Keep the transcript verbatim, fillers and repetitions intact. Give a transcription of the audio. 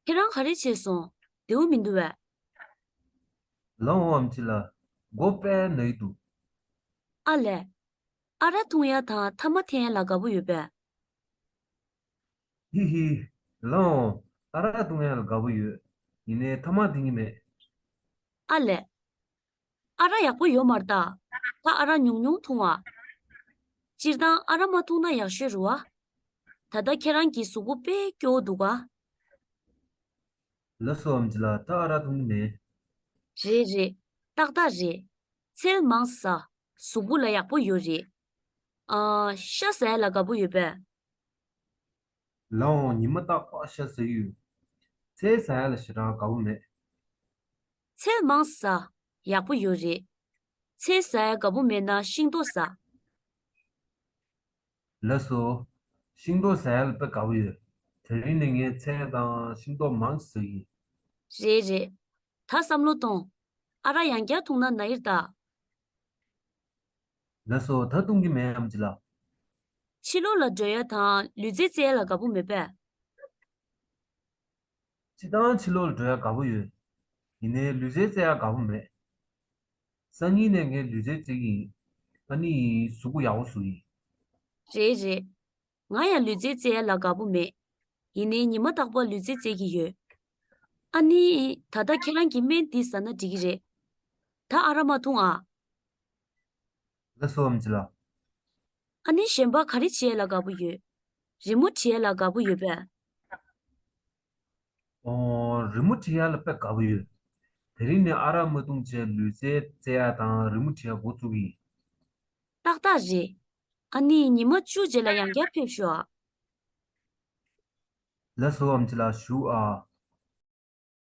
ཁྱེད་རང་ག་རེ་བྱས་སོང་། བདེ་བོ་མི་འདུག་བས། ལའོ་ཨམ་ཆི་ལགས། མགོ་དཔེ་ན་གི་འདུག་ཨ་ལས། ཨ་རག་འཐུང་ཡ་དང་ཐ་མག་འཐེན་ཡ་ལ་དགའ་པོ་ཡོད་པས། ཧི་ཧི། ལའོ། ཨ་རག་འཐུང་ཡ་ལ་དགའ་པོ་ཡོད། ཡིན་ནའི་ཐ་མག་འཐེན་གྱི་མེད། ཨ་ལས། ཨ་རག་ཡག་པོ་ཡོད་མ་རེད་ད། ད་ཨ་རག་ཉུང་ཉུང་འཐུང་ཨ། སྤྱིར་བཏང་ཨ་རག་མ་འཐུང་ན་ཡག་ཤོས་རེད་བ། ད་ལྟ་ཁྱེད་རང་གི་གཟུགས་པོ་དཔེ་སྐྱོ་བོ་འདུག་ག་ལགས་སོ་ཨམ་ཆི་ལགས། ད་ཨ་རག་འཐུང་གི་མེད། རེད་རེད། ཏག་ཏག་རེད། ཚལ་མང་ཟ། གཟུགས་པོ་ལ་ཡག་པོ་ཡོད་རེད། ཨ། ཤ་ཟ་ཡ་ལ་དགའ་པོ་ཡོད་པས། ལའོ། ཉི་མ་རྟག་པར་ཤ་ཟ་གི་ཡོད། ཚལ་ཟ་ཡ་ལ་ཞེ་དྲག་དགའ་པོ་མེད། ཚལ་མང་ཟ། ཡག་པོ་ཡོད་རེད། ཚལ་ཟ་ཡ་དགའ་པོ་མེད་ན་ཤིང་ཏོག་ཟ། ལགས་སོ། ཤིང་ཏོག་ཟ་ཡ་ལ་དཔེ་དགའ་པོ་ཡོད། དེ་རིང་ནས་ངས་ཚལ་དང་ཤིང་ཏོག་མང་ཟ་གི་ཡིན། རེད་རེད། ད་བསམ་བློ་གཏོང་། ཨ་རག་ཡང་བསྐྱར་འཐུང་ན་ན་ཡིར་ད། ལགས་སོ། ད་འཐུང་གི་མེད་ཨམ་ཆི་ལགས། ཕྱི་ལོགས་ལ་འགྲོ་ཡ་དང་ལུས་རྩལ་རྩེ་ཡ་ལ་དགའ་པོ་མེད་པས། སྤྱིར་བཏང་ཕྱི་ལོགས་ལ་འགྲོ་ཡ་དགའ་པོ་ཡོད། ཡིན་ནའི་ལུས་རྩལ་རྩེ་ཡ་དགའ་པོ་མེད། སང་ཉིན་ནས་ངས་ལུས་རྩལ་རྩེ་གི་ཡིན། ཨ་ནི་གཟུགས་པོ་ཡག་པོ་བཟོ་གི་ཡིན། རེད་རེད། ང་ཡང་ལུས་རྩལ་རྩེ་ཡ་ལ་དགའ་པོ་མེད། ཡིན་ནའི་ཉི་མ་རྟག་པར་ལུས་རྩལ་རྩེ་གི་ཡོད། ཨ་ནི། ད་ལྟ་ཁྱེད་རང་གིས་སྨན་འདི་ཟ་ན་འགྲིག་གི་རེད། ད་ཨ་རག་མ་འཐུང་ཨ། ལགས་སོ་ཨམ་ཆི་ལགས། ཨ་ནི་གཞན་པ་ག་རེ་བྱེད་ཡ་ལ་དགའ་པོ་ཡོད། རི་མོ་བྲིས་ཡ་ལ་དགའ་པོ་ཡོད་པས། ཨོ། རི་མོ་བྲིས་ཡ་ལ་དཔེ་དགའ་པོ་ཡོད། དེ་རིང་ནས་ཨ་རག་མ་འཐུང་བྱས་ལུས་རྩལ་རྩེ་ཡ་དང་རི་མོ་བྲིས་ཡ་འགོ་བཙུགས་ཀྱི་ཡིན། ཏག་ཏག་རེད། ཨ་ནི་ཉི་མ་བཅུ་རྗེས་ལ་ཡང་བསྐྱར་ཕེབས་ཤོག་ཨ། ལགས་སོ་ཨམ་ཆི་ལགས། བཞུགས་ཨ།